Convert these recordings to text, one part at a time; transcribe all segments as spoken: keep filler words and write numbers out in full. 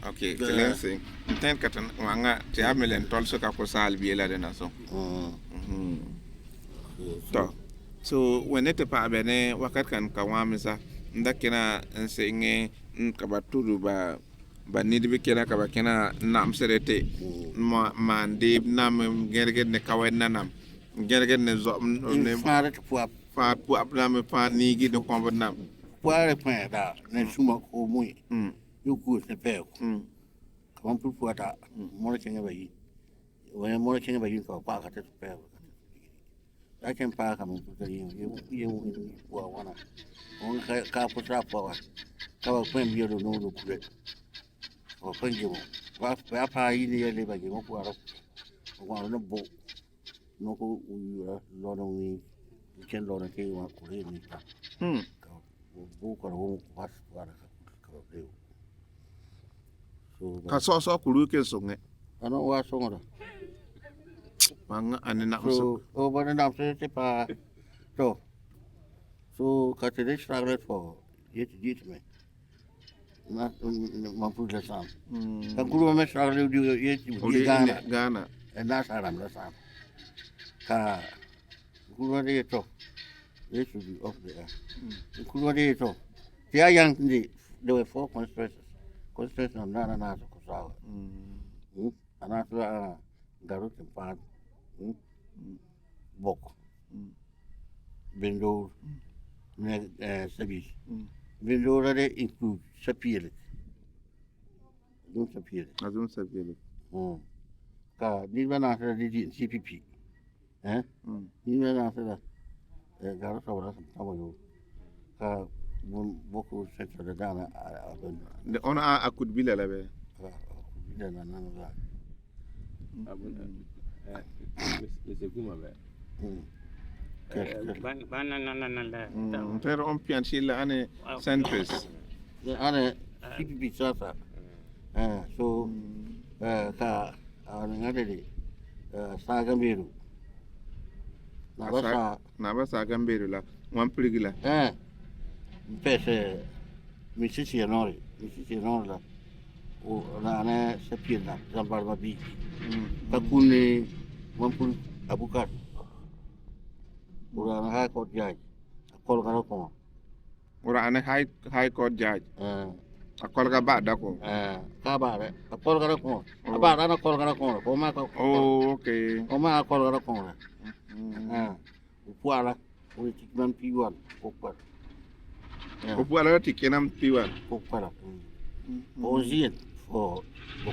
Okay, Excellency. N ten katan wanga ti amelen tol so ka ko sal bi la de na so. Tɔ, so wene te pa bene wakat kan ka wamisa nda kena nse nge, kaba tudu ba, ba nidi bi kena kaba kena nam serete. Ma, mandi nam gerget ne kawen na nam. Gerget ne zo ne fare te puap. Fa puap nam fa nigi ne kombo nam. Puare pwen da ne suma ko mui. Yuku ne peko. Kaman pul puata. Mora kenge ba yi. Wene mora kenge ba yi ka pa ka te peko. Aken pa ka mun puta yi yi yi yi wa wana. On ka ka puta pa wa. Ka wa kwen bi do no do kure. Wa kwen je mo. Wa wa pa yi ni yele ba je mo ku aro. Wa no bo. No ko u yura lo no ni. Ken lo na ke wa kure ni ta. Ka bo ka ro wa wa ka ka. Ka sɔsɔ kulu ke soŋe. Ano wa soŋo da. Manga ani na so o bana na so te pa. To. So ka te de struggle for yet dit me. Na man fu la sam. Ka kulu me struggle di yet di Ghana. Ghana. E na saram la sam. Ka Nkrumah de to. They should be up there. Nkrumah de to. They are young. They, they were four constituencies. Constituency na na na na Kusawa. Ana sura Garut and Pan. Bok. Bindor. Ne eh, Sabi. Bindor de include Sapele. Azum Sapele. Azum Sapele. Ka ni ba na sura di C P P. Eh? Ni me na sura. Eh, Garo Sabara sam tamo yo. Ka bun boku seto da dana a ben. De ona a akut bila la be. Bila na na na. Abun. Eh, ese kuma be. Ban ban na na na na. Pero on pian sila ane centrist. Ane C P P sasa. Eh, so eh, ka ane ŋa dede eh, Saa Gamberu. Na ba Saa na ba Saa Gamberu la ŋwan pirigi la. Eh, pese mi sisi enori mi sisi enori la. O na ne sepien na zambar ma bi. Ka kuni ŋwan pul abukat. O na High Court judge. Akol kana koma. Ora ane high high court judge. Eh. Akol ka ba da ko. Eh, ka ba da. Akol ka da ko. Oh. Aba da na kol ka da ko. Ko ma ka. Oh, okay. Ko ma akol ka da ko. Mm. Eh. Upuala. Uri tikman P one. Ko kwa. Eh. Upuala tikman P one. Ko kwa. Mm. Ozien for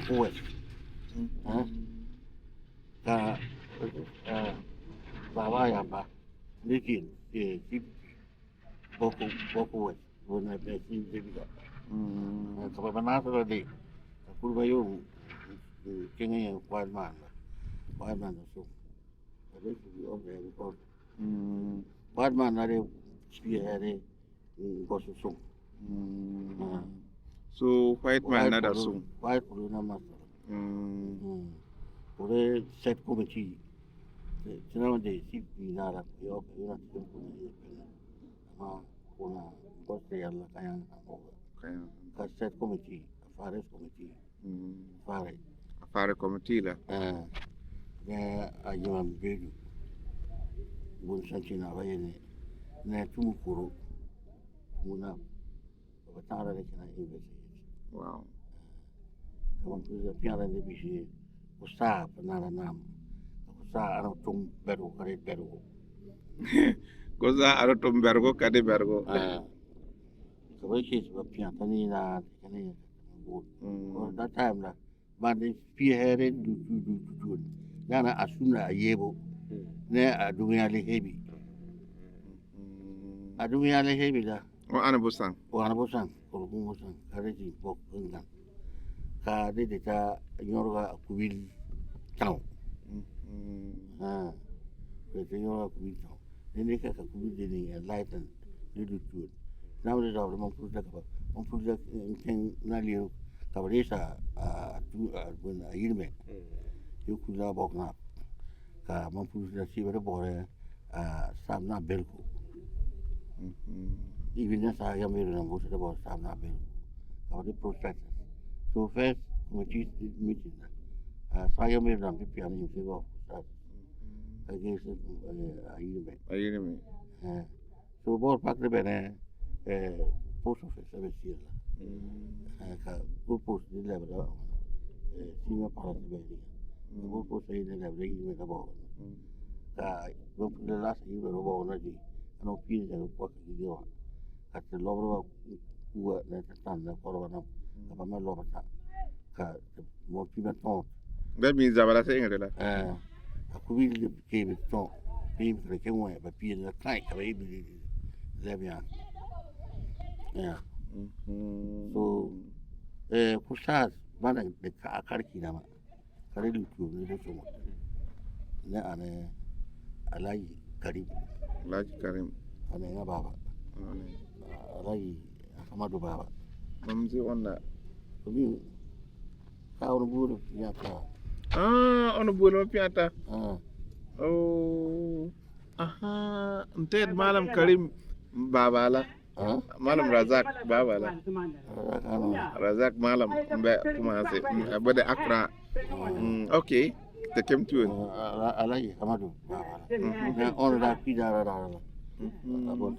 for West. Mm. Eh. Ka eh, baba ya ba. Lekin eh, Boko boko wet wona be sin de biga. Ka ba na so de. Ka kurba yo. Kenge ya kwa man. Kwa man so. Ka de si o be ko. Kwa man na de si ya de. Ko so so. So white man na da so. White ko na ma. Kore set committee. Tina wande si bi na la yo yo na set committee. Ama kuna bote yalla kayan. Kayan. Ka set committee, affairs committee. Affairs. Affairs committee la. Eh. Ne ajiman bedu. Bun santi na bayene. Ne tumu kuro. Muna. Ba tara de kina investigate. Wow. Kaman kuza piara de bisi. Kusa panara nam. Kusa ara tum bedu kare bedu. Kusa ara tum bedu kare bedu. Ah. Ka bai ke ba pian tani na tani. Good. That time la. Ba de pi here du du du du. Yana asuna ayebo. Ne adunya le hebi. Adunya le hebi da. O ana bosan. O ana bosan. Ko ko bosan. Kare ji bok ngan. Ka de de ta nyorga kubil taw. Ha. Ko de nyorga kubil taw. Deni ka ka kubil deni enlighten. Dudu tuun. Nam de dawda man pul da kaba man pul da. Ken na liru kaba de sa a tu a bun a yirme. Yu kul na bok na ka man pul da si bere bore a sam na belku. Ibi na sa ya meru na bok da bore sam na belku. Kaba de prospect. So first committee meeting na, ah, sa yom yom nam pipi ani yom sego sa. Against, eh, ayirime. Ayirime. Eh. So bor pak de bene, eh, post office a be sira la. Mm. Eh, ka goal post ni lebe da, eh, sima para de bene. Mm. Goal post ni lebe da, yirime da bo. Mm. Ka goal post de last yirime da bo na di. Ano pin de kwa ki de wa. Ka te lo ba kuwa na te tan na koro na. Ka ba ma lo ba ta. Ka te mo pin na ton. That means zabala se ngere la. Eh. A kubil de ke be ton. Pin de ke mo ba pin na kai ka ba ibi le mi a. Yeah. Mhm. So, eh, ku sa bana de ka kar ki na ma. Kare lutu ne de so. Ne ane Alhaji Karim. Alhaji Karim. Ane nga baba. Ane. Alhaji Amadu baba. Mamzi onna. Kumi. Ka ono buru piata. Ah, ono buru piata. Ah. Oh. Aha, ntet Malam Karim baba la. Ah? Malam Razak baba la. Razak, ano? Razak Malam mbe Kumasi, mbe de Accra. Mm, okay. Te kem tuwe. Ah, Alhaji Amadu baba la. Mhm. Na ono da pida ra ra ra. Mhm. Abon.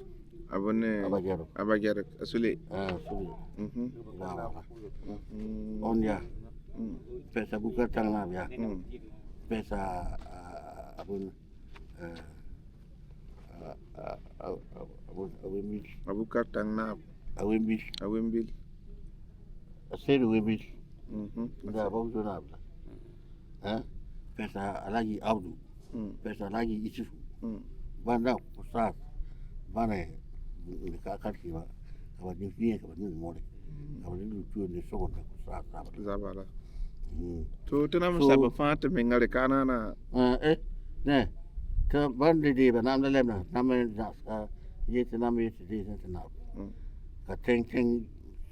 Abon ne. Abajero. Abajero. Asule. Ah, Asule. Mhm. Baba la. Mhm. On ya. Mm. Pesa buka tang na ya. Mm. Pesa, ah, abon. Eh, a, a, a, a, Abu-, Awembil. Abukar Tang Naab. Awembil. Awembil. A Sedu Awembil. Mhm. Nda Abu Junab la. Eh? Pesa Alhaji Abdu. Mm. Pesa Alhaji Isufu. Mm. Banda ku sa. Bana ka, ka ki ba. Ka ba ni, ni ka ba ni more. Mm. Ka ba ni tu ni so ko ku sa, sa ba. Zabala. Mm. To, to nam. So, saba fa te mi ngare kanana. Eh, eh, ne. Ka bande de ba nam da lem na. Nam da, ah, ye te nam ye te de te na. Mm. Ka teng teng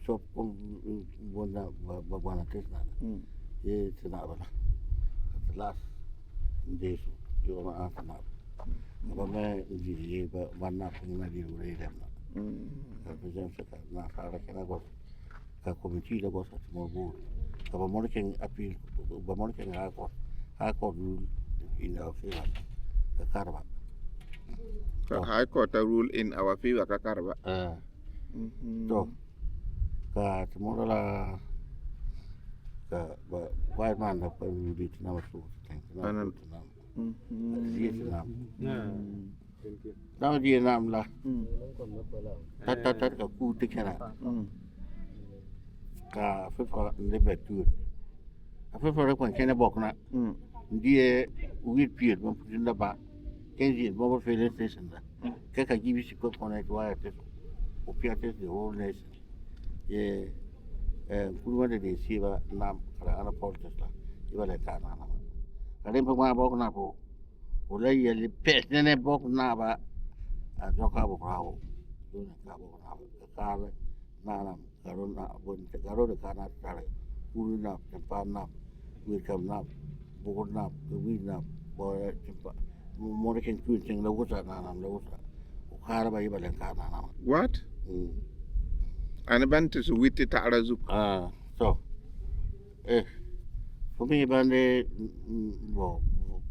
sop kon, mm, bona ba, ba, bona te na. Mm. Ye te na ba la. Ka te las. Ndesu. Yo ma an te na. Ba me ndi ye ba, ba na ko na di re dem na. Mm. Ka pe jan se ka na sa ra ke na go. Ka komiti da gosa ti mo bu. Ka ba mo ken appeal, ba mo ken High Court. High Court rule in our favor. Ka karba. Ka High Court a rule in our favor ka karba. Eh. Mhm. To. Ka ti mo la ka ba, ba man da ba rule ti na so. Thank you. Mhm. Yes, na. Na. Dama diye nam la. Mm. Tat, tat, tat ka ku te kena. Mm. Ka fefa nde betu. Ka fefa re kwan kene bok na. Mm. Ndiye wit pier mo putin da ba. Kenzi mo ba filling station da. Mm. Ke ka G B C ko connect wire te. O pia te the whole nation. Ye, eh, kulu wande de siba nam kala ana politics la. Iba le ka na na. Ka dem pa ma bok na po. Wala yali pes nene bok na ba. A joka bo bravo. Dona ka bok na ba. Ka le na na. Garo na bon garo de ka na tare. Kulu na, tempa na. Wi kam na. Bok na. Wi na. Bo tempa. Mo de ken tu teng la wusa na na la wusa. O kara ba iba le ka na na. What? Mm. Ani ban ti su witi tara zuk. Ah, so. Eh. Fu mi bande, mm, bo,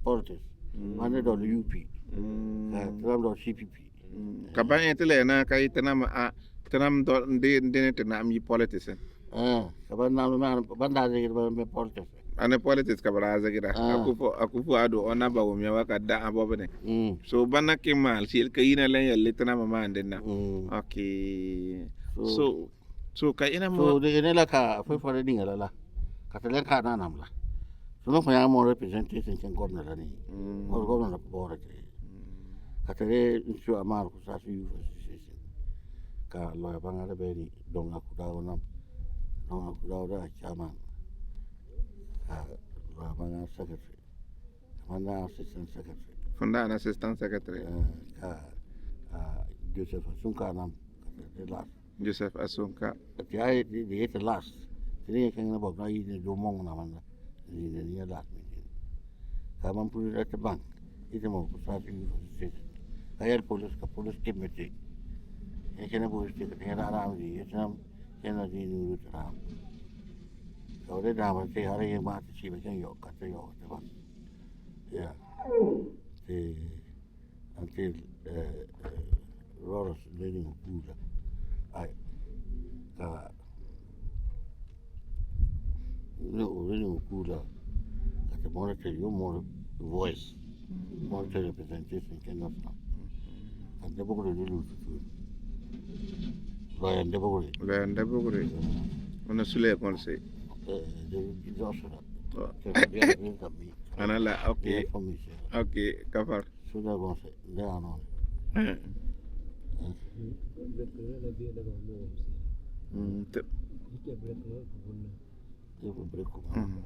politics. Mm. Bande do U P. Mm. Eh, tram do C P P. Mm. Ka ban ete le na ka ite nam a, ite nam do, nde, nde ne te nam yi politics. Eh, ka ban nam ma, ban da de ban me politics. Ani politics ka bara zagira. Ah. Akufo, Akufo-Addo ona ba wumi wa ka da abo bane. Mm. So bana ke mal, si el ka yina len ya le tana mama ande na. Mm. Okay. So, so, so ka ina mo. So de ene la ka, fo fo de dinga la la. Ka te len ka na nam la. So no ko ya mo representation ken governor la ni. Mm. Mo governor la ko bora te. Mm. Ka te le nsu amar ko sa su yu association. Ka lo ya banga de beni, don aku da nam. Don aku da da chairman. Ka lo ya banga secretary. Fanda assistant secretary. Fanda an assistant secretary. Eh, ka, ah, Joseph Asunka nam, ka te last. Joseph Asunka. Ka te ai, di, di te last. Te ni ken na bok na yi ni do mong na manda. Ni, ni, ni last ni. Ka man puli da te bank. Ite mo ku sa ti ni ko se. Ka yar police, ka police te mete. E ken na police te, ka te na ram di, e ken na, ken na di ni ru ram. So de dama te hare ye ma te si be ken yo ka te yo te ban. Yeah. Te until, eh, eh, Roros Leni Mukula. Ai. Ka no, Leni Mukula. Ka te more te yo more voice. More te representation ken no sa. Ka de bogre de lu tutu. Lawyer de bogre. Lawyer de bogre. Ona sule kon se. Eh, de, de osura. Oh. Te ko dia ni ka mi. Ana la, okay. Dia ko mi se. Okay, kafar. Suda kon se, de ano. Eh. Mm, te- Te ko break ko. Mm.